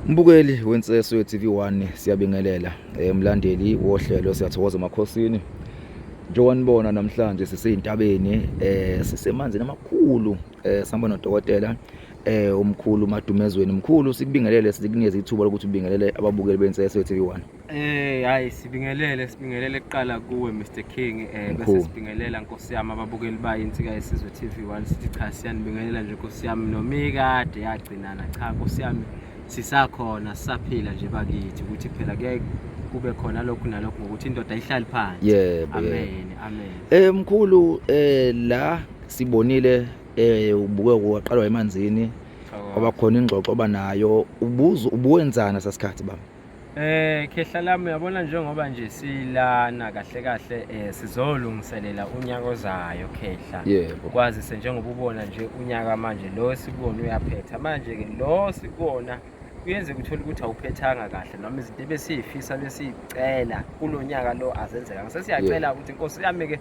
Mbukeli wenseso ye-TV1, siyabingelela. Mlandeli wohlelo, siyathokoza emakhosini. Njengoba nibona namhlanje sisezintabeni, sisemanzini amakhulu, sihamba nodokotela umkhulu Madumezweni. Mkhulu, sikubingelele, sikunikeze ithuba lokuthi ubingelele ababukeli benseso ye-TV1. Hayi, sibingelele, sibingelele kuqala kuwe Mr King, bese Mkhulu. sibingelela Nkosi yami ababukeli bayo Insika Yesizwe TV1. Sithi cha, siyanibingelela nje Nkosi yami, noma ikade yagcinana, cha Nkosi yami, sisakhona, sisaphila nje bakithi, ukuthi phela kuyaye kube khona lokhu nalokhu ngokuthi indoda ihlali phansi. Yebo, yebo. Amen, amen. Mkhulu, la sibonile ubuke waqalwa emanzini, kwaba khona ingxoxo obanayo, ubuzo ubuwenzana sasikhathi baba? Khehla lami, uyabona njengoba nje silana kahle kahle, sizolungiselela unyaka ozayo, khehla. Kwazise njengoba ubona nje unyaka manje lo sikuwona uyaphetha. Manje ke lo sikuwona kuyenzeka uthole ukuthi awuphethanga kahle, noma izinto ebesiyifisa besiyicela kulonyaka lo azenzekanga. Sesiyacela ukuthi Nkosi yami ke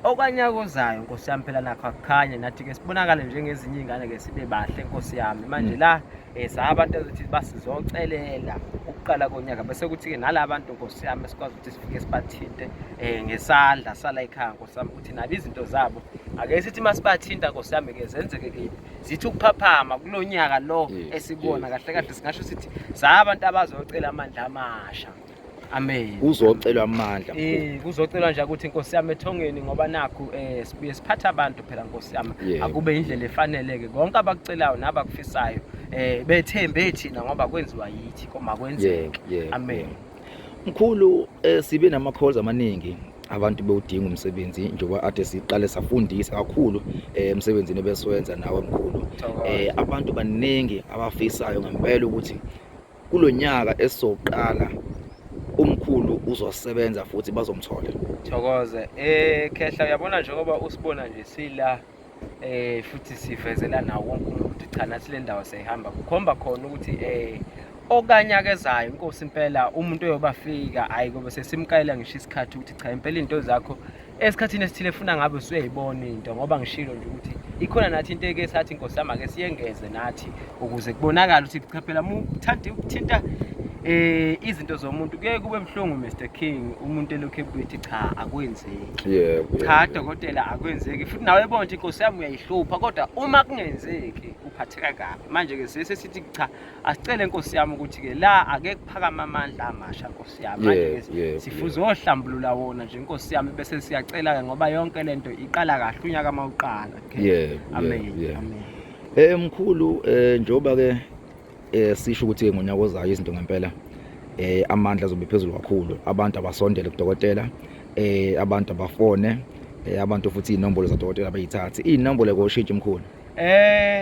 okanyaka ozayo Nkosi yami phela nakho akukhanye, nathi ke sibonakale njengezinye izingane ke sibe bahle Nkosi yami. Manje la sabantu ezothi basizocelela ukuqala konyaka, bese kuthi ke nalabantu Nkosi yami esikwazi ukuthi sifike sibathinte ngesandla sala ekhaya Nkosi yami, ukuthi nabo izinto zabo ake sithi masibathinta Nkosi yami ke zenzeke ke zithi ukuphaphama kulonyaka lo esikuwona. Kahle kahle singasho sithi sabantu abazocela amandla amasha. Amen. Kuzocelwa amandla. Kuzocelwa nje ukuthi Nkosi yami ethongeni, ngoba nakhu sibuye siphatha abantu phela Nkosi yami. Akube indlela efanele ke konke abakucelayo nabakufisayo, bethembe thina ngoba kwenziwa yithi, koma kwenzeke. Amen. Mkhulu, sibe nama calls amaningi, abantu bewudinga umsebenzi, njengoba ade siqale safundisa kakhulu emsebenzini ebesiwenza nawe mkhulu. Abantu baningi abafisayo ngempela ukuthi kulonyaka esizoqala umkhulu uzosebenza futhi bazomthola. Thokoze. Khehla, uyabona njengoba usibona nje sila, futhi sivezela nawo wonke umuntu ukuthi cha, nathi le ndawo siyihamba, kukhomba khona ukuthi okanyakezayo inkosi impela umuntu oyobafika, hayi ngoba sesimkayela ngisho isikhathi ukuthi cha, impela into zakho esikhathini esithile funa ngabe usuyayibona into, ngoba ngishilo nje ukuthi ikhona nathi into eke sathi Nkosi yami ake siyengeze nathi ukuze kubonakale ukuthi cha, phela muthanda ukuthinta izinto zomuntu kuye kube buhlungu Mr King, umuntu elokhu ebuye ethi cha, akwenzeki. Cha dokotela, akwenzeki, futhi nawe ebona ukuthi Nkosi yami uyayihlupha, kodwa uma kungenzeki uphatheka kabi. Manje ke sese sithi cha, asicele Nkosi yami ukuthi ke la ake kuphakama amandla amasha Nkosi yami. Manje ke sifuze ohlambulula wona nje Nkosi yami, bese siyacela ke ngoba yonke lento iqala kahle unyaka mawuqala. Amen. Amen. Mkhulu, njengoba ke sisho ukuthi ngonyaka ozayo izinto ngempela amandla azobe phezulu kakhulu, abantu abasondele kudokotela, abantu abafone, abantu futhi inombolo zadokotela bayithathe. Inombolo koshintsha mkhulu?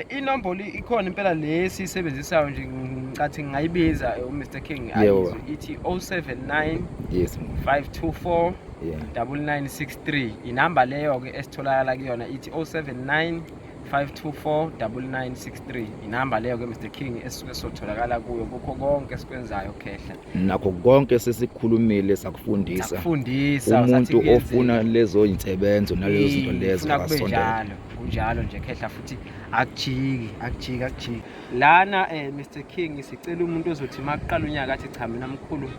Inombolo ikhona impela lesi isebenzisayo nje, ngicathi ngingayibiza uMr King, Yebo. ayizwe, ithi 079 524 9963. Inamba leyo ke esitholakala kuyona, ithi 079 524 9963, inamba leyo ke Mr King esisuke sotholakala kuyo kukho konke esikwenzayo, khehla. Nakho konke sesikhulumile, sakufundisa. Sakufundisa. Umuntu ofuna lezo insebenzo nalezo zinto lezo funa kube akasondele. Njalo, kunjalo nje khehla, futhi akujiki, akujiki, akujiki lana. Mr King, sicela umuntu ozothi makuqala unyaka athi cha, mina mkhulu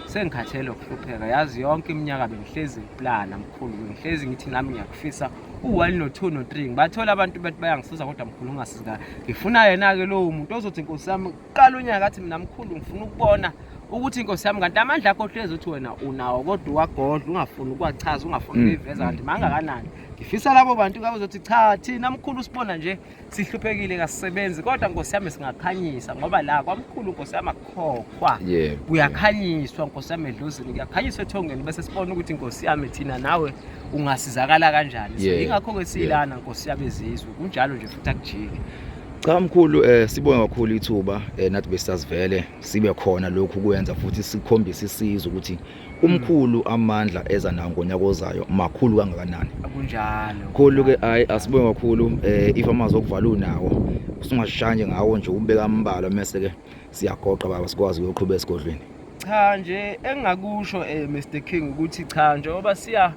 sengikhathele ukuhlupheka, yazi yonke iminyaka bengihlezi ngiplana mkhulu, bengihlezi ngithi nami ngiyakufisa u-1 no-2 no-3, ngibathola abantu bathi bayangisiza, kodwa mkhulu ungasizakala. Ngifuna yena-ke lowo muntu ozothi Nkosi yami kuqala unyaka athi mina mkhulu ngifuna ukubona ukuthi Nkosi yami kanti amandla akho ohlezi uthi wena unawo kodwa uwagodla, ungafuni ukuwachaza, ungafuni ukuyiveza, kanti mangakanani. Ngifisa labo bantu kabazothi cha, thina mkhulu sibona nje sihluphekile, kasisebenzi, kodwa Nkosi yami singakhanyisa, ngoba la kwamkhulu Nkosi yami akukhokhwa, kuyakhanyiswa Nkosi yami edlozini, kuyakhanyiswa ethongeni, bese sibona ukuthi Nkosi yami thina nawe ungasizakala kanjani. So yingakho-ke silana Nkosi yami ezizwe, kunjalo nje futhi akujiki. Cha mkhulu, sibonge kakhulu ithuba, nathi besazivele sibe khona lokhu kuyenza futhi sikhombise isizwe ukuthi umkhulu amandla eza nawo ngonyaka ozayo makhulu kangakanani. Kunjalo. Khulu ke, hayi, asibonge kakhulu. If amazwi okuvala unawo, usungashaya nje ngawo nje, ubeka ambalwa, mase ke siyagoqa baba, sikwazi ukuyoqhubeka esigodlweni. Cha nje engingakusho, Mr King, ukuthi cha, njengoba siya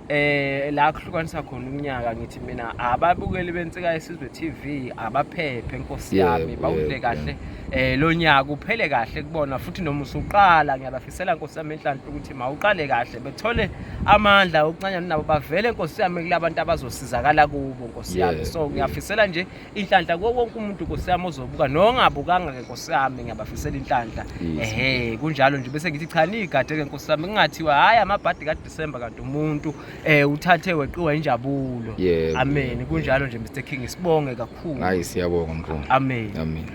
La kuhlukanisa khona umnyaka, ngithi mina ababukeli beNsika Yesizwe TV abaphephe, nkosi yami, bawudle kahle lo nyaka, uphele kahle kubona futhi noma usuqala. Ngiyabafisela, nkosi yami, enhlanhla ukuthi mawuqale kahle, bethole amandla okuncanyana nabo, bavele, nkosi yami, kulabantu abazosizakala kubo, nkosi yami. So ngiyafisela nje inhlanhla kuwo wonke umuntu, nkosi yami, ozobuka nongabukanga ke, nkosi yami, ngiyabafisela inhlanhla. Ehe, kunjalo nje. Bese ngithi cha, niyigade ke, nkosi yami, kungathiwa hhayi amabhadi kaDisemba kanti umuntu uthathe weqiwa injabulo. Amen. Kunjalo nje, Mr King, sibonge kakhulu. Hayi, siyabonga mkhulu. Amen. Amen.